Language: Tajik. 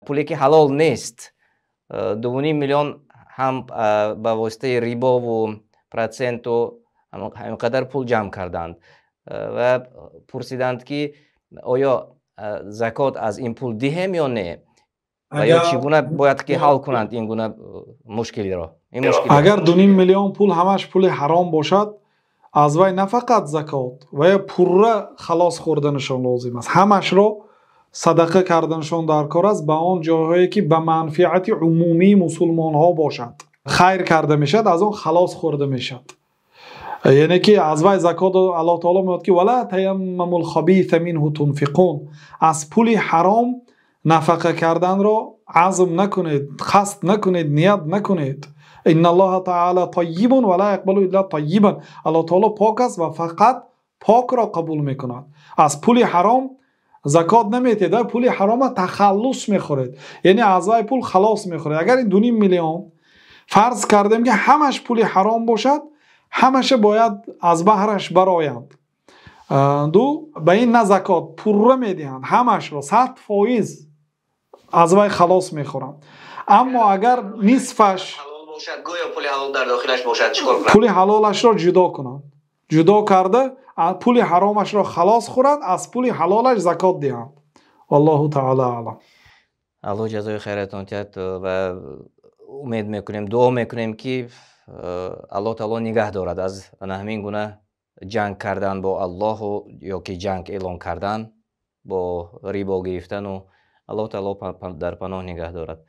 Пуле ки ҳалол нест, 2,5 миллион ҳам ба воситаи рибову проценту ҳамин қадар пул ҷамъ карданд ва пурсиданд, ки оё закот аз ин пул диҳем ё не ва ё чӣ гуна бояд ки ҳал кунанд ин гуна мушкилиро? Агар 2,5 миллион пул ҳамаш пули ҳаром бошад, аз вай на фақат закот, вая пурра халос хӯрданашон лозим аст. Ҳамашро садақа карданашон дар кор аст ба он ҷойҳое, ки ба манфиати умумии мусулмонҳо бошад. Хайр карда мешавад, аз он халос хӯрда мешавад, яъне ки аз вай закот. Аллоҳ таоло мегӯяд, ки ولا تيمموا الخبيث منه تنفقون, аз пули ҳаром нафақа карданро азм накунед, қасд накунед, ният накунед. إن الله تعالى طيب ولا يقبل إلا طيبا. Аллоҳ таоло пок аст ва фақат покро қабул мекунад. Аз пули ҳаром закот наметиҳед, пули ҳарома тахаллус мехӯред, яъне аз вай пул халос мехӯред. Агар ин 2,5 миллион фарз кардем, ки ҳамаш пули ҳаром бошад, ҳамаша бояд аз баҳраш бароянд. Ду ба ин на закот пурра медиҳанд, ҳамашро 100% аз вай халос мехӯранд. Аммо агар нисфаш пули ҳалолашро ҷудо кунанд, ҷудо карда, пули ҳаромашро халос хӯранд, аз пули ҳалолаш закот диҳанд. والله تعالى أعلم. Аллоҳ ҷазои хайратон диҳад ва умед мекунем, дуо мекунем, ки Аллоҳ таоло нигаҳ дорад аз ана ҳамин гуна ҷанг кардан бо Аллоҳу ё ки ҷанг эълон кардан бо рибо гирифтану. Аллоҳ таоло дар паноҳ нигаҳ дорад.